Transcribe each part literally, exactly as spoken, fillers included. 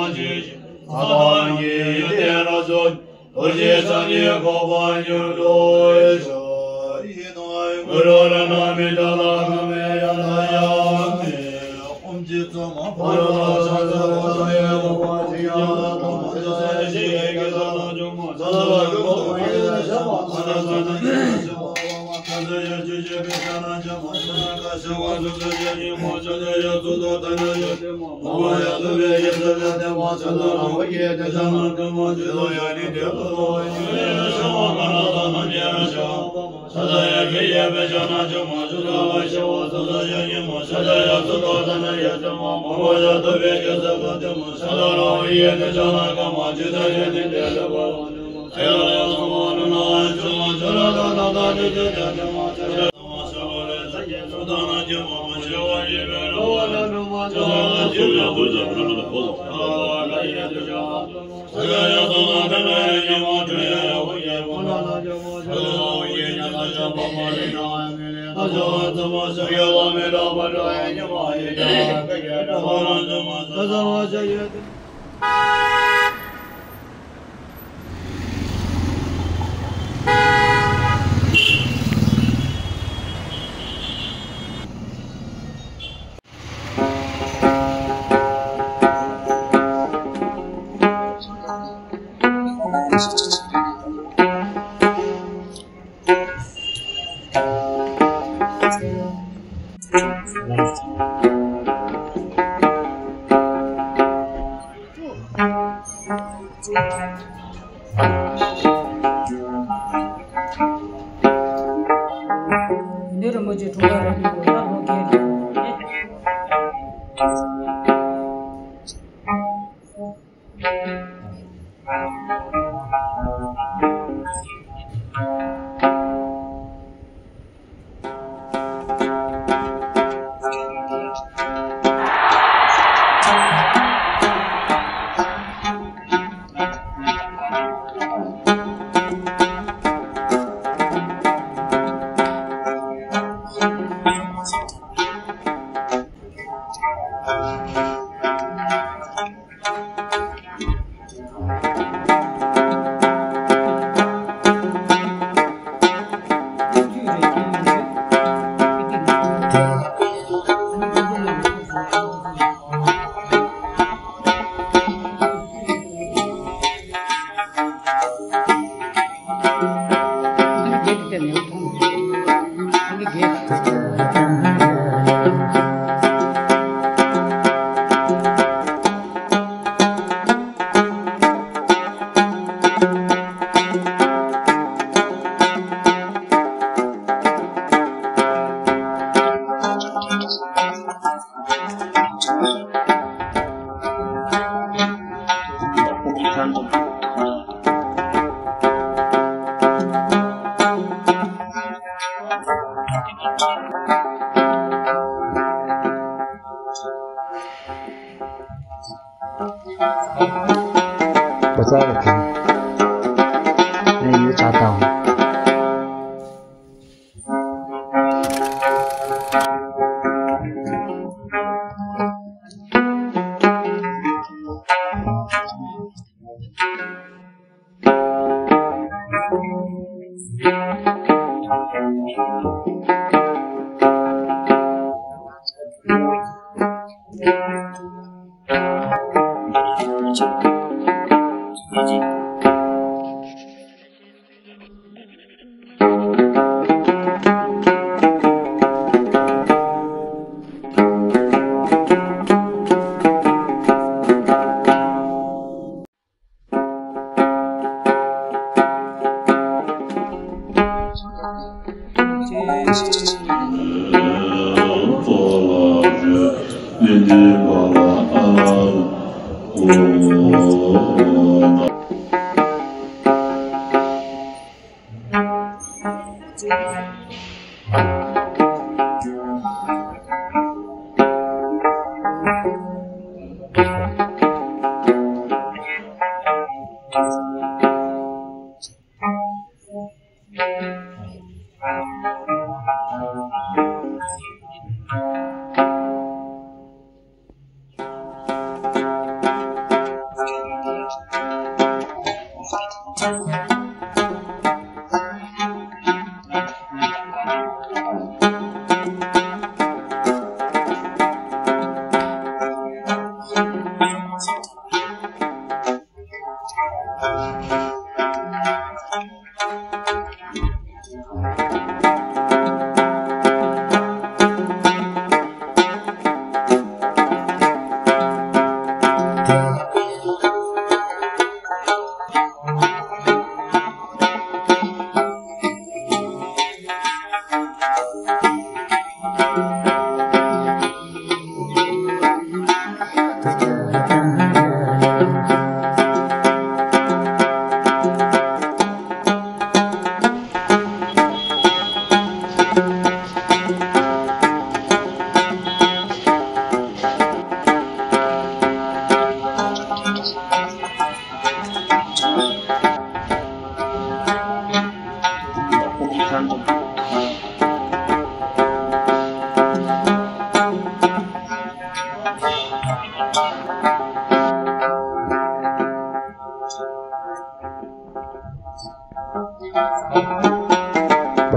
ཨ་ཏང་གི་ཡོན་ཏན་རབ་རྫོགས། རྡོ་རྗེ་སངས་རྒྱས་གོ་འཕང་མྱུར་ཐོབ་ཤོག། ཡིད་དང་གུ་རུ་རཏྣ་མི་ཏྲ་ལ་ཁ་མེ་ཡ་ན་ཡ་མེ། ཨོཾ་ཇི་ཙོ་མ་པ་ར་ལ་ཤ་ས་བ་ས་ཡ་ལ་བ་ཇི་ཡ་ལ་ཏ་མ་ཇི་ས་ཡ་ཤི་ཡ་གེ་ས་ལ་ཇོ་མ་ས་ལ་གུ་རུ་ཡ་ཤ་མ་ས་ལ་ས་ན་ཡ་ཤ་མ་བ་མ་ཁ་ས་ཡ་ཇུ་ཇེ་བེ་ཤ་ན་ཇ་མ་ས་ན་ཀ་ཤ་བ་སུ་ས་ཇ་ཉི་མ་ཤ་ལ་ཡ་སུ་དོ་ཏ་ན་ཡ་ཏེ་མ། འདི་རིན་པོ་ཆེ་འཁྲུངས་སྐར་རེད་འདུག་ཡ་ལོ་རྒྱལ་རེད།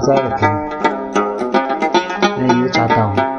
ཙར་གྱི་ནས་ཡོད་ཆ་དང་།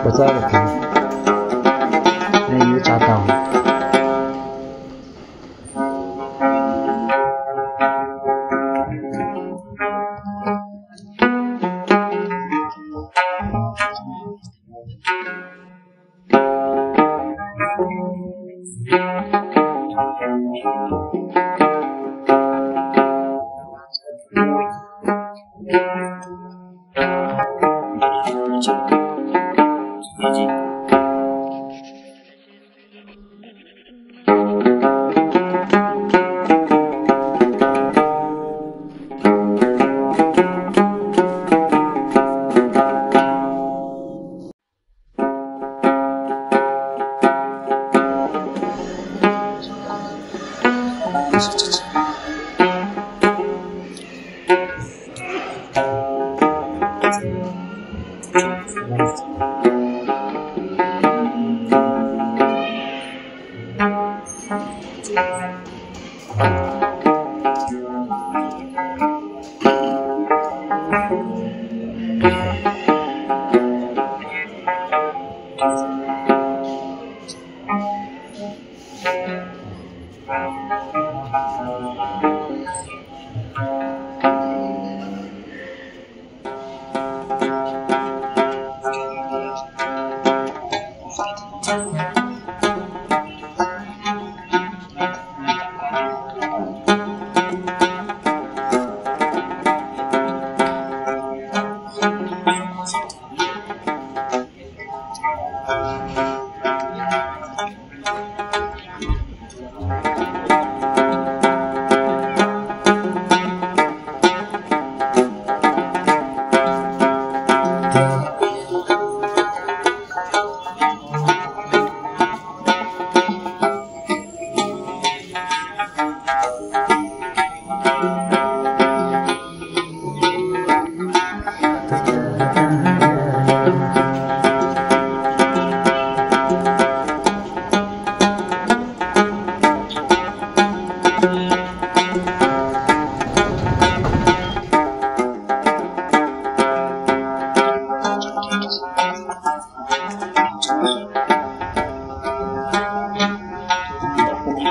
ཁོ་ཚ་རུ་ཁྱེར་ནས་ཡོད་ཆ་དང་།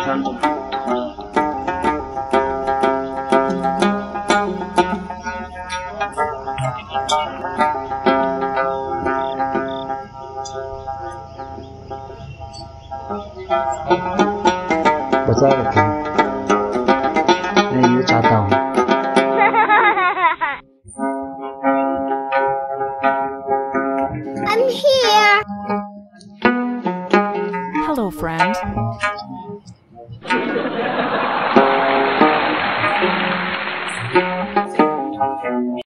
What's up, okay? Hey, you chat down. I'm here. Hello, friend.